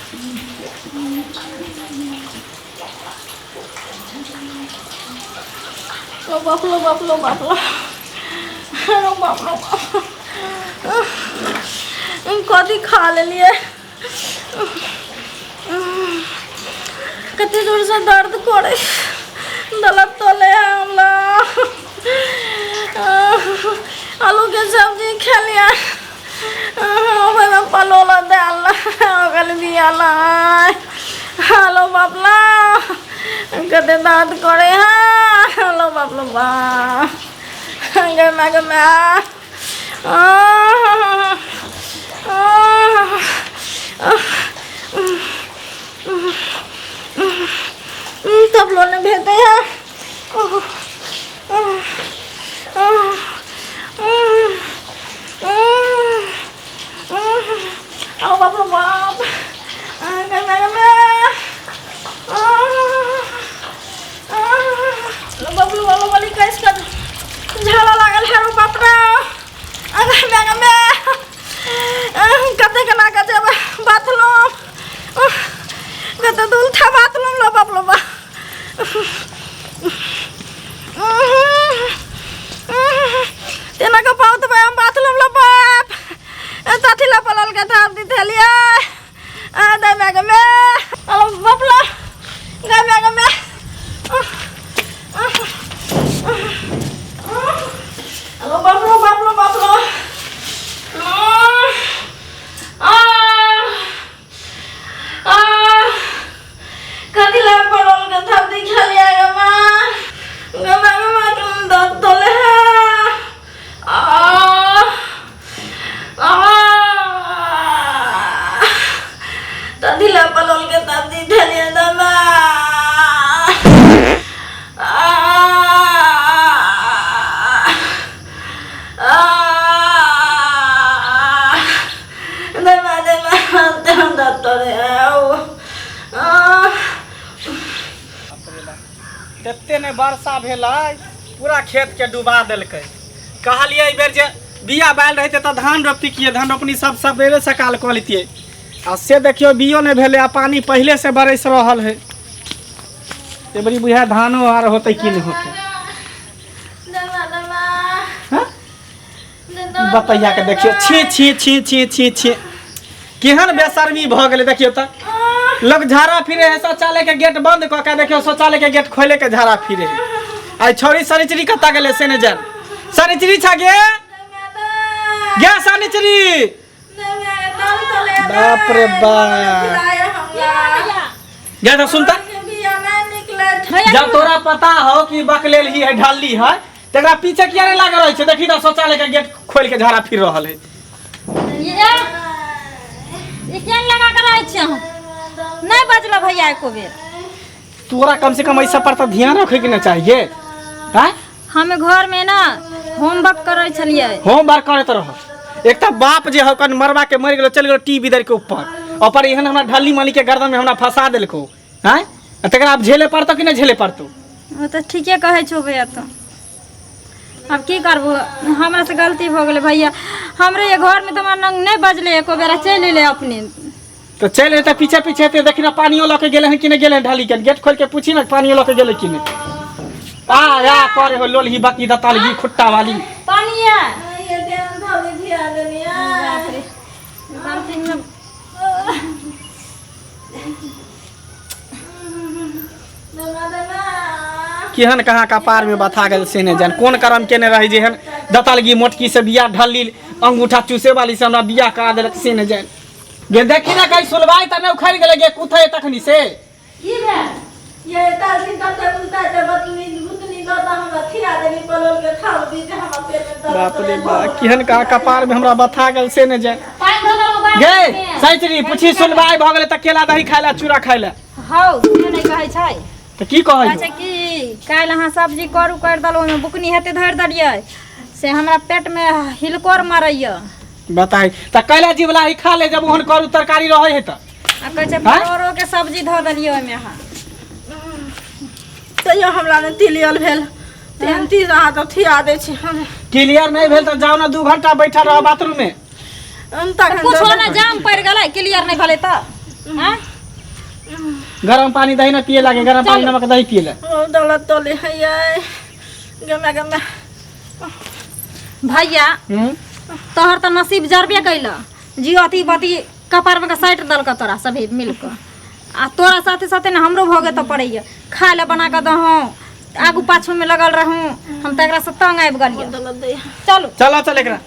लो बाप लो बाप लो बाप लो लो बाप लो बाप। कथी खा लेलियै? कते जोरसँ दर्द करै, दलत तले हमरा। आलूके सब्जी खेलियै, ओहिमे पलोल देल ओकर दियल। हेलो बापला, कते दर्द करे है। हेलो बाप लो बाप, गे माय गे माय। तब लोने भेजते हैं। आओ बाप रे बाप, बबलू वालो वाली कैस कर झाला लागल है। रो बाप रे, कते केना के जेबै बाथरूम? कते दूर था बाथरूम? लो बाप लो बाप, तेना के पहुँचबै हम बाथरूम? लो बाप, तथी ला पलल के थाप दी थेलियै आ दे मैं के मैं बाप लो गे मैं के मैं। लो बाप लो बाप लो बाप लो। कथी ला पलल के थाप दी खेलियै गे माँ, गे माँ, गे माँ, के दर्द तले है। आ तथी ला पलल के थाप दी खेलियै दादा। तते ने वर्षा भेलै, पूरा खेतके डुबा देलकै। कहलियै एहि बेर जे बिया बालि रहितै तऽ धान रोपतियै, धान रोपनी सब सबेरे सकाल कऽ लैतियै। आ से देखियौ, बियो नहि भेलै आ पानि पहिलेसँ बरसि रहल है। एबरी बुझाय धानो आर होतै कि नहि होतै? हँ? बतैया के देखियौ, छी छी छी छी छी छी, केहन बेशर्मी भऽ गेलै। देखियौ तऽ, लोग झाड़ा फिरे है शौचालय के गेट बंद कऽ के, देखियौ शौचालय के गेट खोले के झाड़ा फिरे है। आई छौड़ी शनिचरी कतऽ गेलै से नहि जान। शनिचरी छा गे गे शनिचरी? बाप रे बाप, गे तऽ सुनता। जब तोरा पता हो कि बकलेल ही है, ढल्ली है, तकरा पीछे किया नहीं लागल रहै छै? देखी तऽ, शौचालय के गेट खोल के झाड़ा फिर रहल है। ये क्या लगा के रहै छियै अहाँ? नहि बजलो भैया एको बेर। तोरा कम से कम ऐसा पर तऽ ध्यान रखे के ना चाहिए हैं? हम घर में ना होमवर्क करै छलियै। होमवर्क करैत रह। एक तऽ बाप जे हो कन मरबा के मरि गेलो, चलि गेलो टी बिदर के ऊपर ऊपर, एहन हमरा ढल्ली मली के गर्दन में हमरा फंसा देलको हैं। आ तकरा आब झेले पड़तो कि नहि झेले पड़तो? ओ तऽ ठीके कहै छौ भैया। तो आब की करबो? हमरा से गलती भऽ गेलै भैया। हमरे ये घर में तऽ हमरा नंग नहि बजलै एको बेरा, चलि एलै अपने। तऽ चलि एतै, पीछे पीछे एतै। देखी ने, पानियो लऽ के गेलै हन कि नहि गेलै हन? ढाली के गेट खोलि के पूछी ने, पानियो लऽ के गेलै कि नहि? आ आ करे हो लोलही बकी दतालगी खुट्टा वाली। पानी है बाप रे, बाल्टी में। केहन कहाँ कपार में बथा गेल से नहि जान। कोन करम केने रही जेहन दतालगी मोटकी से बियाह, ढल्ली अंगूठा चूसे वाली से हमरा बियाह करा देलक से नहि जान। गे देखी ना, कहीं सुलवाई तऽ नहि उखड़ि गेलै गे कुथै तखनी से? की भेल? ये तासी तते उल्टा ते बतनी भुतनी दादा हमरा खिया देली पलोल के थाल दी जे हमरा पेट में दर्द। बाप रे बा, केहन कहाँ कपार में हमरा बथा गेल से नहि जान। पानि धऽ देलहुँ। गे सैचरी पूछी, सुलवाई भऽ गेलै तऽ केला दही खाय ला, चूड़ा खाय ला? हौ, से नहि कहै छै। तऽ की कहै? कहै छै कि काल्हि अहाँ सब्जी करू करि देलहुँ, ओहिमे बुकनी हेतै धरि देलियै, से हमरा पेटमे हिलकोर मारैए। बताई तऽ कैला जीवला ही खा ले, जब ओहन करू तरकारी रहै है तऽ। आ कहै छै आँय? परोड़ोके सब्जी धऽ देलियै ओहिमे अहाँ। तैयो हमरा नहि तिलियल भेल। तीन तीन अहाँ तऽ थिया दै छी हम। क्लियर नहि भेल तऽ जाउ ने, 2 घंटा बैठल रह बाथरूम में। तखन कुछो ने जाम पड़ि गेलै, क्लियर नहि भेलै तऽ। हैं? गरम पानी दही ना पिए लागे, गरम पानी नमक दही पिए ला। बहुत दौलत तोले है ये गमे गमे। भैया, तोहर तऽ नसीब जरबे कैल जी, अथी बती कपार में के साटि देलक तोरा सभी मिल कऽ, आ तोरा साथे साथे ने हमरो भोगे तऽ पड़ैया। खाय लए बना कऽ दहूँ, आगू पाछू में लगल रहूँ, हम तऽ एकरा से तंग आबि गेलियै। दौलत दै। चलू। चलो चल एकरा।